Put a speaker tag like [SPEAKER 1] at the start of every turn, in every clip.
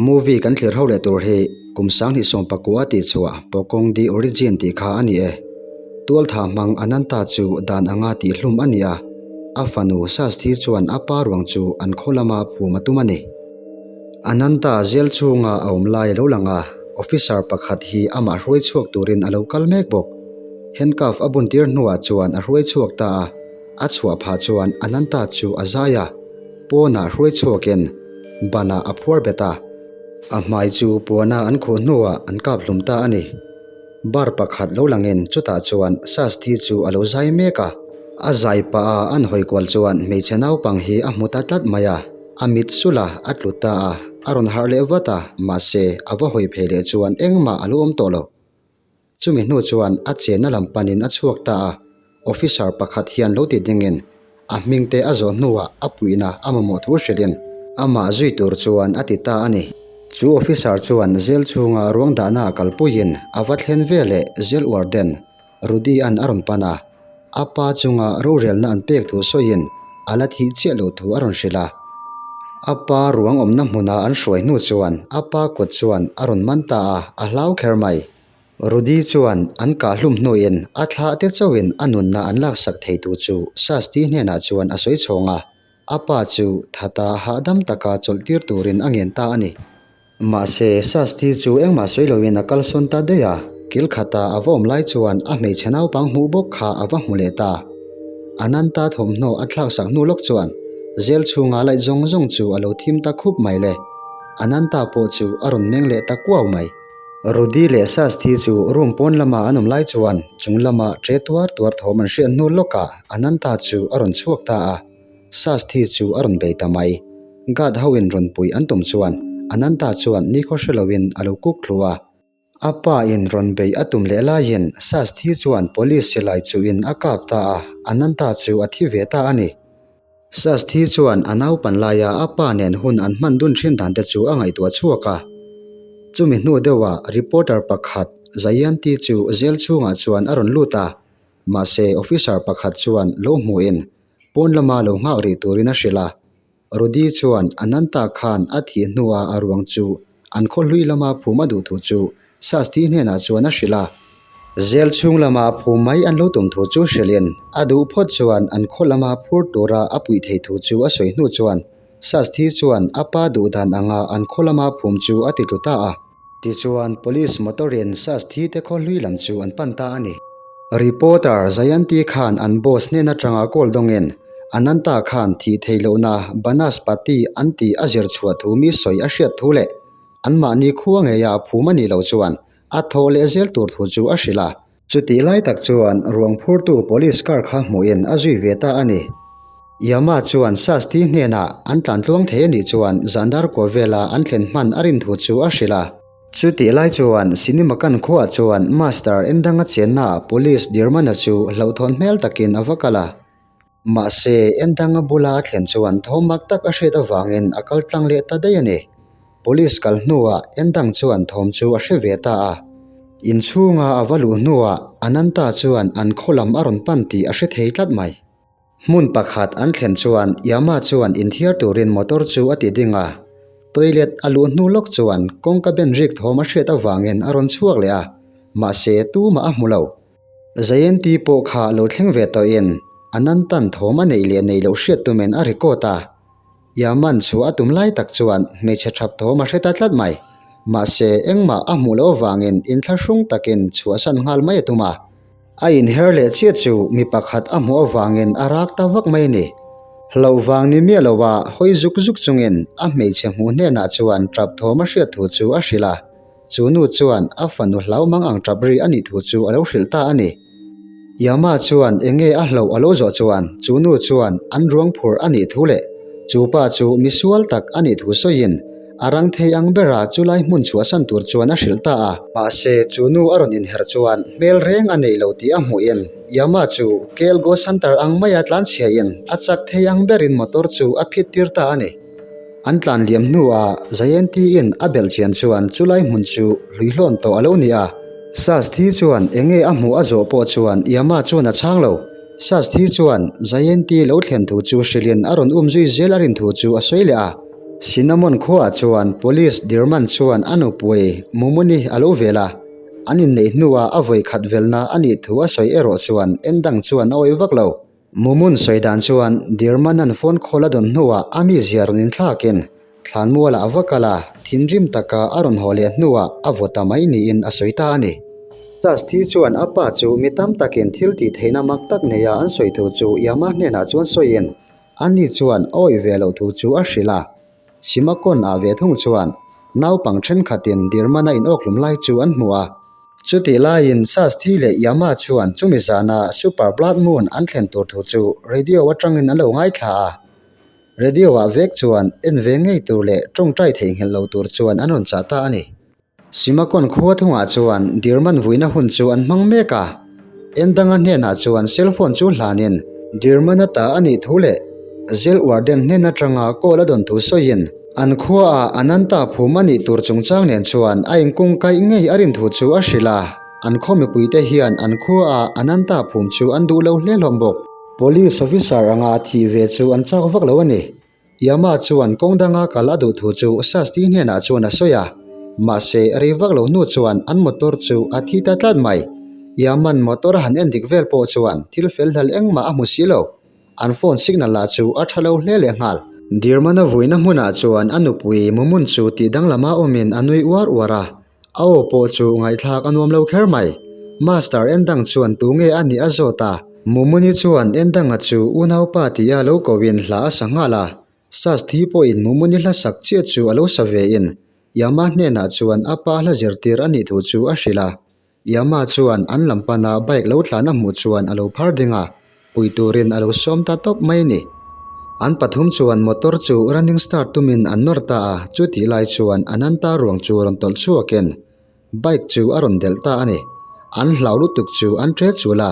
[SPEAKER 1] Movie kan thlir ho leh tur hi kum 2019 tih chhuah Pawkawng The Origin tih kha a ni e. Tualtha hmang Ananta chu dan anga tihhlum a ni a, a fanu Sasthi chuan a pa ruang chu an khaw lama phum a tum a ni. Ananta zel chhunga a awm lai a lo lang a, officer pakhat hi amah hruai chhuak turin a lo kal mek bawk. Handcuff a buntir hnuah chuan a hruai chhuak ta a, a chhuah phah chuan Ananta chu a zai a. Pawnah hruai chhuakin banah a phuar bet a, a hmai chu puana an khuh hnuah an kap hlum ta a ni. Bar pakhat lo langin chutah chuan Sasthi chu a lo zai mek a, a zai pah a an hawi kual chuan hmeichhe naupang hi a hmu ta tlat mai a, a mit sulh a, a tlu ta a, a rawn harh leh vat a, mahse a va hawi phei leh chuan engmah a lo awm tawh lo. Chumi hnu chuan a chenna lam panin a chhuak ta a, officer pakhat hian lo ti dingin a hming te a zawh hnuah a puihna a mamawh thu hrilhin amah zui tur chuan a ti ta a ni. Chu officer chuan zel chhunga ruang dahna a kalpuiin a va thlen veleh zel warden Rudy-a'n a rawn pan a, a pa chunga rorelna an pek thu sawiin a la thih chiah loh thu a rawn hrilh a. A pa ruang awmna hmuna an hruai hnu chuan a pa kut chuan a rawn man ta a, a hlau kher mai. Rudy chuan an kah hlum hnuin a thlah te chauhin a nunna an laksak thei tu chu Sasti hnenah chuan a sawi chhawng a, a pa chu thata hahdam taka chawlh tir turin a ngen ta a ni. Mahse, Sasti chu engmah sawi loin a kalsawn ta daih a, kil khata a va awm lai chuan a hmeichhe naupang hmuh bawk kha a va hmu leh ta. Ananta thawmhnaw a thlaksak hnu lawk chuan zel chhunga light zawng zawng chu a lo thim ta khup mai le. Ananta pawh chu a rawn meng leh ta kuau mai. Rudy leh Sasti chu room pawn lama an awm lai chuan chung lama ṭe tuar tuar thawm an hriat hnu lawkah Ananta chu a rawn chhuak ta a. Sasthi chu a rawn bei ta mai. Guard ho in rawn pui an tum chuan Ananta chuan nikhaw hre loin a lo kuk thlu a. A pa in rawn bei a tum leh laiin Sasthi chuan police silai chuhin a kap ta a, Ananta chu a thi ve ta a ni. Sasthi chuan a naupan laia a pa nen hun an hman dun thin dan te chu a ngaihtuah chhuak a. Chumi hnu deuhah reporter pakhat Jayanti chu zel chhungah chuan a rawn lut a, mahse officer pakhat chuan lo hmuhin Pawn lama lo nghak rih turin a hrilh a, Rudy chuan Ananta khan a thih hnua a ruang chu an khaw hlui lama phum a duh thu chu Sasthi hnenah chuan a hrilh a. Zel chhung lama phum mai an lo tum thu chu hrilhin a duh phawt chuan an khaw lama phur tura a puih theih thu chu a sawi hnu chuan Sasthi chuan a pa duh dan anga an khaw lama phum chu a ti tlu ta a. Tichuan, Police motor-in Sasthi te khaw hlui lam chu an pan ta a ni. Reporter Jayanti khan an boss hnen atanga call dawngin, Ananta khan thih theih lohna Banaspati an tih a zir chhuah thu mi sawi a hriat thu leh anmahni khua ngeia phum a nih loh chuan a thawh leh zel tur thu chu a hrilh a. Chutih lai tak chuan ruang phurtu police car kha hmuhin a zui ve ta a ni. Yama chuan Sasthi hnenah an tlan tluang thei a nih chuan zandar kua vela an thlen hman a rin thu chu a hrilh a. Chutih lai chuan Sinimakan khuaah chuan Master Endanga chennaah police Dirmana chu hlauhthawn hmel takin a va kal a. Mahse, Endanga bula a thlen chuan thawm mak tak a hriat avangin a kal tlang leh ta daih a ni. Police kal hnuah Endang chuan thawm chu a hre ve ta a. Inchhunga a va luh hnuah Ananta chuan an khaw lam a rawn pan tih a hre thei tlat mai. Hmun pakhat an thlen chuan Yama chuan inthiar turin motor chu a ti ding a. Toilet a luh hnu lawk chuan kawngka ben rik thawm a hriat avangin a rawn chhuak leh a, mahse tumah a hmu lo. Jayanti pawh kha lo thleng ve tawhin Anantan thawm a neih leh neih loh hriat tumin a record a. Yaman chu a tum lai tak chuan hmeichhe thap thawm a hre ta tlat mai. Mahse, engmah a hmuh loh avangin inthlahrung takin chhuahsan nghal mai a tum a. A inher leh chiah chu mi pakhat a hmuh avangin a rak ta vak mai a ni. Hlauh vang ni miah loha hawi zuk zuk chungin a hmeichhe hmuh hnenah chuan tap thawm a hriat thu chu a hrilh a. Chu nu chuan a fanu hlau mang ang tap ri a nih thu chu a lo hrilh ta a ni. Yama chuan eng nge a hlauh a lo zawh chuan chu nu chuan an ruang phur a nih thu leh chu pa chu misual tak a nih thu sawiin a rang thei ang bera chulai hmun chhuahsan tur chuan a hrilh ta a. Mahse chu nu a rawn inher chuan hmel reng a nei lo tih a hmuhin Yama chu Kel Go Center ang maia tlanchhiain a chak thei ang berin motor chu a phit tir ta a ni. An tlan liam hnuah Jayanti-in a belh chian chuan chulai hmun chu hluihlawn tawh a lo ni a. Sasthi chuan eng nge a hmuh a zawh pawh chuan Yama chuan a chhang lo. Sasthi chuan Jayanti lo thlen thu chu hrilhin a rawn um zui zel a rin thu chu a sawi leh a. Cinnamon khuaah chuan Police Dirman chuan a nupui Mumuni a lo vel a, an inneih hnuah a vawi khat velna a nih thu a sawi erawh chuan Endang chuan a awih vak lo. Mumun sawi dan chuan Dirman-a'n phone call a dawn hnuah a mizia rawn inthlakin Thlanmualah a va kal a, thinrim taka a rawn haw leh hnuah a vaw ta mai niin a sawi ta a ni. Sasthi chuan a pa chu mi tam takin thil tih theihna mak tak neia an sawi thu chu Yama hnenah chuan sawiin ani chuan a awih ve loh thu chu a hrilh a. Simakon ah ve thung chuan naupang thenkhatin Dirmana inawkhlum lai chu an hmu a. Chutih laiin Sasthi leh Yama chuan chumi zana Super Blood Moon an thlen tur thu chu radio atangin an lo ngaithla a. Radio ah vek chuan en ve ngei tur leh tawngtai theihnghilh lo tur chuan an rawn chah ta a ni. Simakon khua thungah chuan Dirman vuina hun chu an hmang mek a, Endanga hnenah chuan cellphone chu hlanin Dirman a ta a nih thu leh Zel Warden hnen atanga call a dawn thu sawiin an khuaah Ananta phum a nih tur chungchang nen chuan a inkungkaih ngei a rin thu chu a hrilh a, an khaw mipuite hian an khuaah Ananta phum chu an duh lo hle hlawm bawk. Police officer anga thih ve chu an chak vak lo a ni. Yama chuan kawng danga kal a duh thu chu Sasti hnenah chuan a sawi a. Mahse, rei vak lo hnu chuan an motor chu a thi ta tlat mai. Yaman motor a han en dik vel pawh chuan thil fel hlel engmah a hmu si lo. An phone signal lah chu a tha lo hle leh nghal. Dirmana vuina hmunah chuan a nupui Mumun chu tih danglama awmin a nui uar uar a. A aw pawh chu ngaihthlak a nuam lo kher mai. Master Endang chuan tu nge a nih a zawt a. Mumuni chuan Endanga chu unaupa tia lo koin hla a sa nghal a. Sasthi pawhin Mumuni hla sak chiah chu a lo sa vein Yama hnenah chuan a pa hla zirtir a nih thu chu a hrilh a. Yama chuan an lam pana bike lo tlan a hmuh chuan a lo phar ding a. Pui turin a lo sawm ta tawp mai a ni. An pathum chuan motor chu running start tumin an nawr ta a, chutih lai chuan Ananta ruang chu rawn tawlh chhuakin bike chu a rawn delh ta a ni. An hlau lutuk chu an ṭe chul a,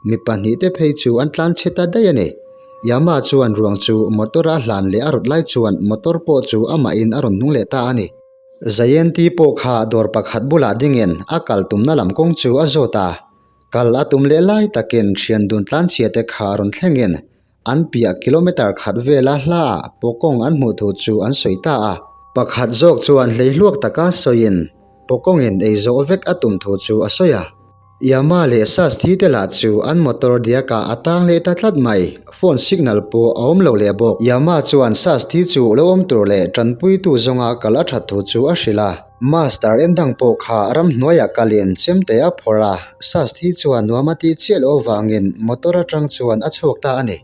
[SPEAKER 1] mi pahnihte phei chu an tlan chhe ta daih a ni. Yama chuan ruang chu motor a hlan leh a rawt lai chuan motor pawh chu amahin a rawn hnung leh ta a ni. Jayanti pawh kha dawr pakhat bulah dingin a kal tumna lam kawng chu a zawt a. Kal a tum leh lai takin thian dun tlanchhia te kha rawn thlengin an piah kilometre khat vela hlaah pawkawng an hmuh thu chu an sawi ta a. Pakhat zawk chuan hleihluak taka sawiin pawkawngin ei zawh vek a tum thu chu a sawi a. Yama leh Sasthi te lah chu an motor diakah a tang leh ta tlat mai, phone signal pawh a awm lo leh bawk. Yama chuan Sasthi chu lo awm tur leh tanpuitu zawnga kal a that thu chu a hrilh a. Master endang pawh kha ramhnuaiah kalin chemte a phawrh a, Sasthi chuan nuam a tih chiah loh avangin motor atang chuan a chhuak ta a ni.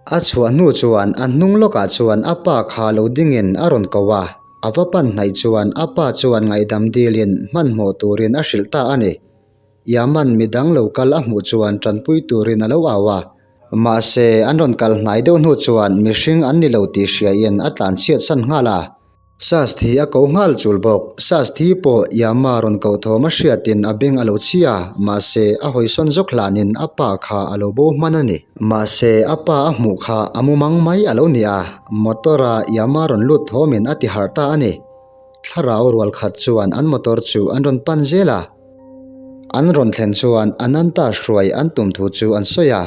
[SPEAKER 1] A chhuah hnu chuan a hnung lawkah chuan a pa kha lo dingin a rawn ko a, a va pan hnaih chuan a pa chuan ngaihdam dilin hmanhmawh turin a hrilh ta a ni. Yaman midang lo kal a hmuh chuan tanpui turin a lo au a, mahse an rawn kal hnai deuh hnu chuan mihring an ni lo tih hriain a tlanchhiat san nghal a. Sas thi a ko nghal chul bawk. Sas thi pawh Yama rawn koh thawm a hriatin a beng a lo chhi a, mahse a hawisawn zawk hlanin a pa kha a lo bo hman a ni. Mahse a pa a hmuh kha a mumang mai a lo ni a, motor-a Yama rawn lut thawmin a ti harh ta a ni. Thlarau rual khat chuan an motor chu an rawn pan zel a. An rawn thlen chuan Ananta hruai an tum thu chu an sawi a.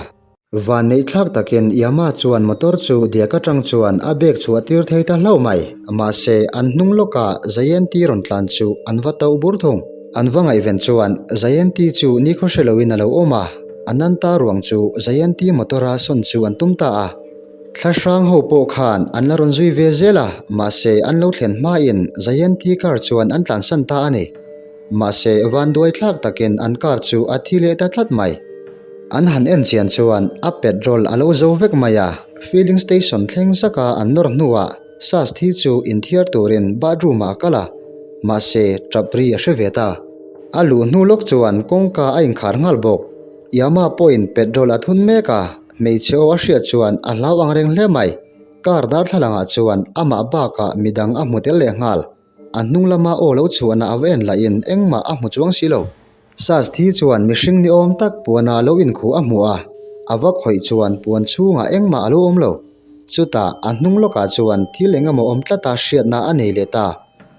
[SPEAKER 1] Van neih thlak takin Yama chuan motor chu diak atang chuan a bag chhuah tir thei ta hlauh mai. Mahse, an hnung lawkah Jayanti rawn tlan chu an va to bur thung. An va ngaihven chuan Jayanti chu nikhaw hre loin a lo awm a, Ananta ruang chu Jayanti motor-a sawn chu an tum ta a. Thla hrang ho pawh khan an la rawn zui ve zel a, mahse an lo thlen hmain Jayanti car chuan an tlansan ta a ni. Mahse, vanduai thlak takin an car chu a thi leh ta tlat mai. An han en chian chuan a petrol a lo zo vek mai a, filling station thleng zaka an nawr hnuah Sas thi chu inthiar turin bathroom ah a kal a, mahse tap ri a hre ve ta. A luh hnu lawk chuan kawngka a inkhar nghal bawk. Yama pawhin petrol a thun mek a, hmeichhe aw a hriat chuan a hlau ang reng hle mai. Car darthlalangah chuan amah bakah midang a hmu tel leh nghal. A hnung lama aw lo chhuahna a va en lahin engmah a hmu chuang si lo. Sas thi chuan mihring ni awm tak puana lo inkhuh a hmu a, a va khawih chuan puan chhungah engmah a lo awm lo. Chutah a hnung lawkah chuan thil eng emaw awm tlata hriatna a nei leh ta.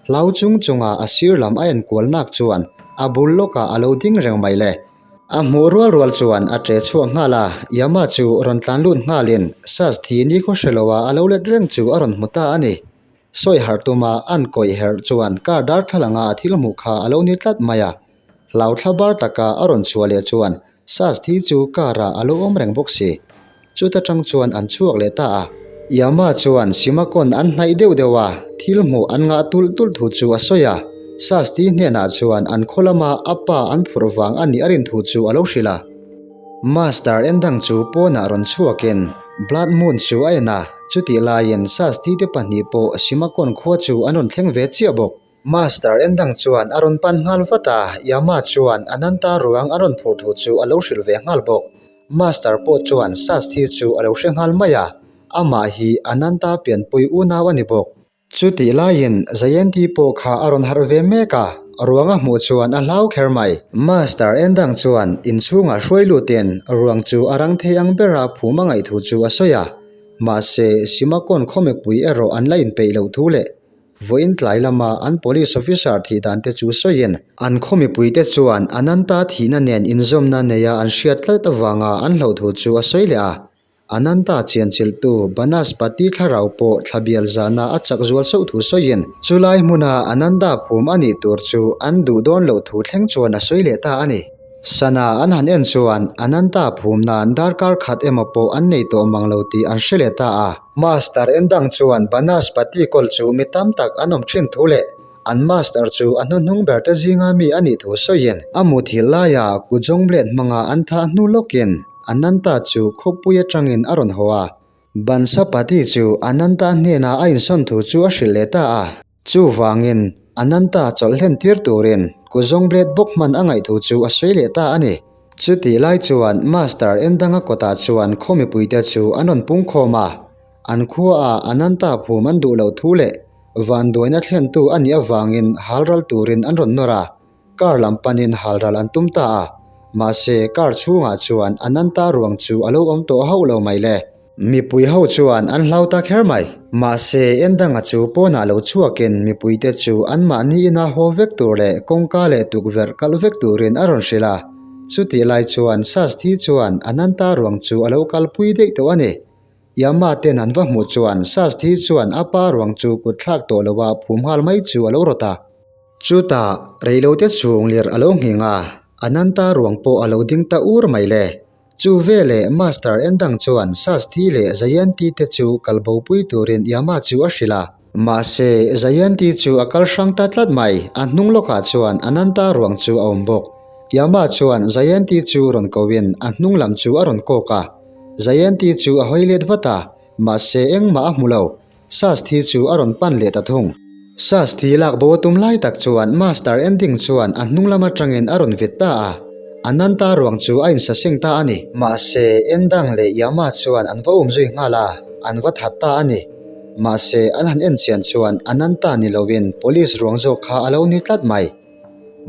[SPEAKER 1] Hlau chung chunga a sir lam a enkual nak chuan a bul lawkah a lo ding reng mai le. A hmuh rual rual chuan a ṭe chhuak nghal a, Yama chu rawn tlan lut nghalin Sas thi nikhaw hre loa a lo let reng chu a rawn hmu ta a ni. Sawi harh tuma an kawih herh chuan car darthlalanga a thil hmuh kha a lo ni tlat mai a. Hlau thla bar taka a rawn chhuah leh chuan Sasthi chu car ah a lo awm reng bawk si. Chuta tang chuan an chhuak leh ta a. Yama chuan Simakon an hnaih deuh deuh a, thil hmuh an ngah tulh tulh thu chu a sawi a. Sasthi hnenah chuan an khaw lama a pa an phurh vang a nih a rin thu chu a lo hrilh a. Master endang chu pawnah rawn chhuakin Blood Moon chu a en a, chutih laiin Sasthi te pahnih pawh Simakon khua chu an rawn thleng ve chiah bawk. Master endang chuan a rawn pan nghal vat a, Yama chuan Ananta ruang a rawn phur thu chu a lo hrilh ve nghal bawk. Master pawh chuan Sasthi chu a lo hre nghal mai a, amah hi Ananta pianpui unau a ni bawk. Chutih laiin Jayanti pawh kha a rawn harh ve mek a, ruang a hmuh chuan a hlau kher mai. Master endang chuan inchhungah hruai lutin ruang chu a rang thei ang bera phum a ngaih thu chu a sawi a, mahse Simakon khaw mipui erawh an la inpeih loh thu leh Vawiin tlai lama an police officer thih dan te chu sawiin, an khaw mipuite chuan Ananta thihna nen inzawmna neia an hriat tlat avanga an hlauh thu chu a sawi leh a. Ananta chianchilhtu Banaspati thlarau pawh thlabial zana a chak zual sauh thu sawiin, chulai hmuna Ananda phum a nih tur chu an duh dawn loh thu thleng chuan a sawi leh ta a ni. Sana an han en chuan Ananta phum nan darkar khat emaw pawh an nei tawh mang lo tih an hre leh ta a. Master endang chuan Banaspati kawl chu mi tam tak an awm thin thu leh an master chu a hnuhnung ber te zinga mi a nih thu sawiin a muthilh laia kut zawng blade hmanga an thah hnu lawkin Ananta chu khawpui atangin a rawn haw a. Bansapati chu Ananta hnenah a insawn thu chu a hrilh leh ta a. Chuvangin, Ananta chawlh hlen tir turin kuzawng blade bawk hman a ngaih thu chu a sawi leh ta a ni. Chutih lai chuan Master Endanga kawtah chuan khaw mipuite chu an rawn pung khawm a, an khuaah Ananta phum an duh loh thu leh vanduaina thlentu a nih avangin halral turin an rawn nawr a. Car lam panin halral an tum ta a, mahse car chhungah chuan Ananta ruang chu a lo awm tawh hauh lo mai le. Mipui ho chuan an hlau ta kher mai. Mahse endanga chu pawnah lo chhuakin mipuite chu anmahni ina haw vek tur leh kawngka leh tukverh kalh vek turin a rawn hrilh a. Chutih lai chuan Sasthi chuan Ananta ruang chu a lo kalpui daih tawh a ni. Yama ten an va hmuh chuan Sasthi chuan a pa ruang chu kutthlak tawh loa phum nghal mai chu a lo rawt a. Chutah reilote chhung lir a lo nghing a, Ananta ruang pawh a lo ding ta ur mai le. Chu veleh Master Endang chuan Sasthi leh Jayanti te chu kal bopui turin Yama chu a hrilh a. Mahse, Jayanti chu a kal hrang ta tlat mai, a hnung lawkah chuan Ananta ruang chu a awm bawk. Yama chuan Jayanti chu rawn koin a hnung lam chu a rawn kawk a. Jayanti chu a hawi let vat a, mahse engmah a hmu lo. Sasthi chu a rawn pan leh ta thung. Sasthi lak bo a tum lai tak chuan Master Ending chuan a hnung lam atangin a rawn vet ta a, Ananta ruang chu a insaseng ta a ni. Mahse, Endang leh Yama chuan an va um zui nghal a, an va that ta a ni. Mahse, an han en chian chuan Ananta ni loin Police ruang zawk kha a lo ni tlat mai.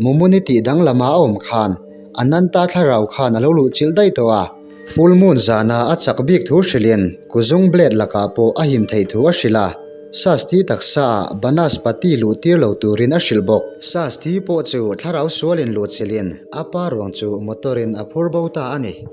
[SPEAKER 1] Mumuni tih danglam a awm khan Ananta thlarau khan a lo luh chilh daih tawh a. Full moon zana a chak bik thu hrilhin kuzung blade lakah pawh a him theih thu a hrilh a, Sasthi taksa ah Banaspati luh tir lo turin a hrilh bawk. Sasthi pawh chu thlarau sualin luh chilhin a pa ruang chu motor in a phur bo ta a ni.